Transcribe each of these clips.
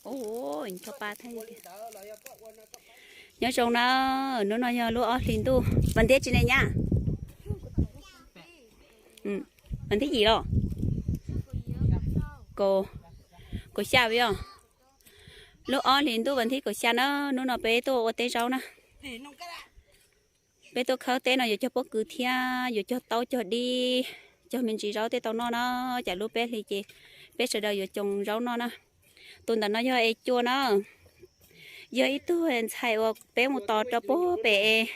Ua, ncho pa thiab tiag. Nyob zoo na, hnub no yog lub ob hlis ntuj, vas thib tsis ne nyab? Vas thib yim los? Kaum xya yog lub ob hlis ntuj vas thib kaum xya na, hnub no peb tuaj ua teb zaub na. Peb tuaj khawb teb no yuav cog pob kws thiab yuav cog taub cog dib, cog me ntsis zaub tej tau noj na. Cas lub peb hlis ces peb sawv daws yuav cog zaub noj na. Tus ntawm no yog Es Cua na, yog ib tug ntxhais uas peb mus tos rau puag pem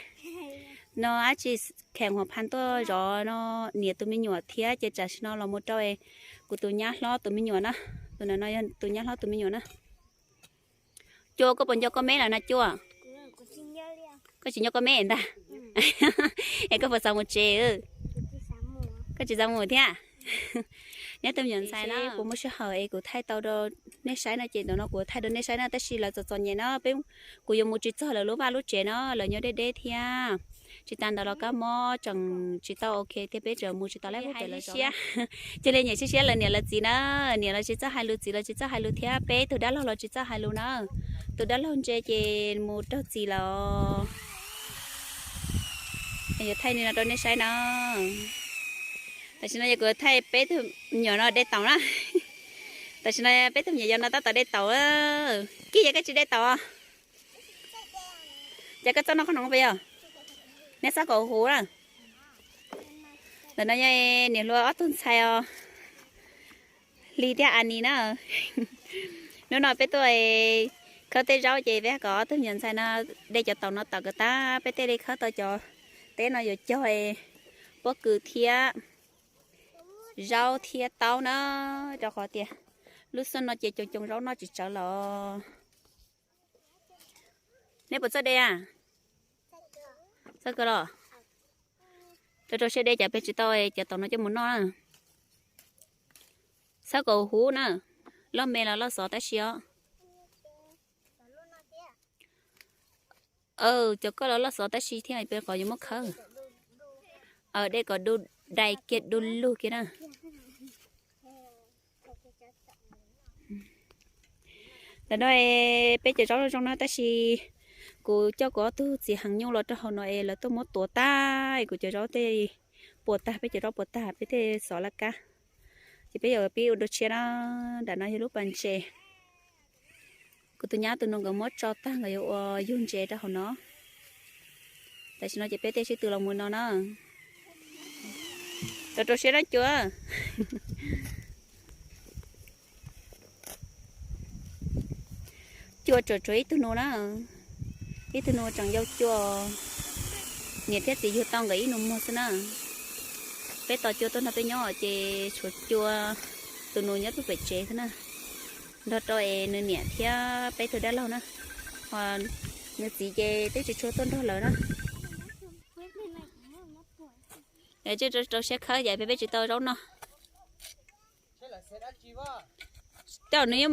no, dab tsi, kheem Huam Phas tuaj zov no, niam tus me nyuam thiab ces tam sim no los mus rau kuv tus nyab hlob tus me nyuam na. Tus ntawm no yog tus nyab hlob tus me nyuam na. Cua, koj puas nco koj meb lawm na Cua? Koj tsis nco koj meb ntag. Es koj puas xav mus tsev? Koj tsis xav mus thiab? Nyob tus me nyuam ntxhais no kuv muaj sij hawm es kuv thaij tau rau nej saib no ces ntawm no kuv thaij rau nej saib na, tab sis lawv txom txom nyem no, peb, kuv yuav mus tsis txog lawv lub vaj lub tsev no, lawv nyob deb deb thiab. Tsis tas ntawd los kab mob tseem tsis tau ok thiab, peb tseem mus tsis tau lawv lub tsev lawm. Cia li nyiam siab siab lawv niam lawv txiv na, niam los tsis txawj hais lus, txiv los tsis txawj hais lus thiab peb tug dab laug los tsis txawj hais lus na. Tus dab laug ntse ces mus raug txiv lawm. Yuav thaij li no rau nej saib na. Tam sim no yog kuv thaij peb tug me nyuam no de taum na. Tam sim no peb tug me nyuam yog no tab tom de taum. Kib, yog koj tsis de taum, ces koj txoj no qhov no puas yog? Neb xob kom huv na. Ntawm no yog niam hluas ob tug ntxhais os, Hli thiab Anis na. Hnub no peb tuaj khawb tej zaub ces peb kom ob tug me nyuam ntxhais no de cov taum no tawm kom tag, peb thiaj li khawb tau cov teb no yuav cog pob kws thiab zaub thiab taub na, rau qhov tias lub xyoo no ces coo coo zaub noj tsis tsawg los. Neb puas txawj de a? Txawj kawg los? Rau rau siab de, cas peb tsis tau cov taum no coj mus noj na. Xob kom huv na, loj me los loj xov tab sis os. Cov koj los loj xov tab sis thiab, peb qhov yuav muab khawb. De kom du dai kiag du lug kiag na. Ntawm no peb cov zaub zoo zoo na tab sis kuv coj kuv ob tug txiv heev nyuj los rau hauv no es lawv tuaj muab tuav tag, kuv cov zaub tej puas tag, peb cov zaub puas tag peb thiaj xov laj kab. Ces peb yuav pib ua dua tshiab na. Nram no yog lub pas ntses. Kuv tus nyab tus nus nkawd muab tso tag, nkawd yuav ua yug ntses rau hauv no. Tam sim no ces peb tej sib tw los mus no na. Rau rau siab na Cua. Cua tsuas tshuav ib tug nus na, ib tug nus tseem yau cuag, niam thiab txiv yug tau nkawd ib nus muag xwb na. Peb tos Cua tuaj nrog peb nyob ces tshuav Cua tus nus nyob pem tsev xwb na, nrog rau es nws niam thiab peb tug dab laug na. Ho nws txiv ces twb tsis tshua tuaj nrog lawv na. Rau rau siab khawb ces peb peb tsis tau zaub noj. Tej nws,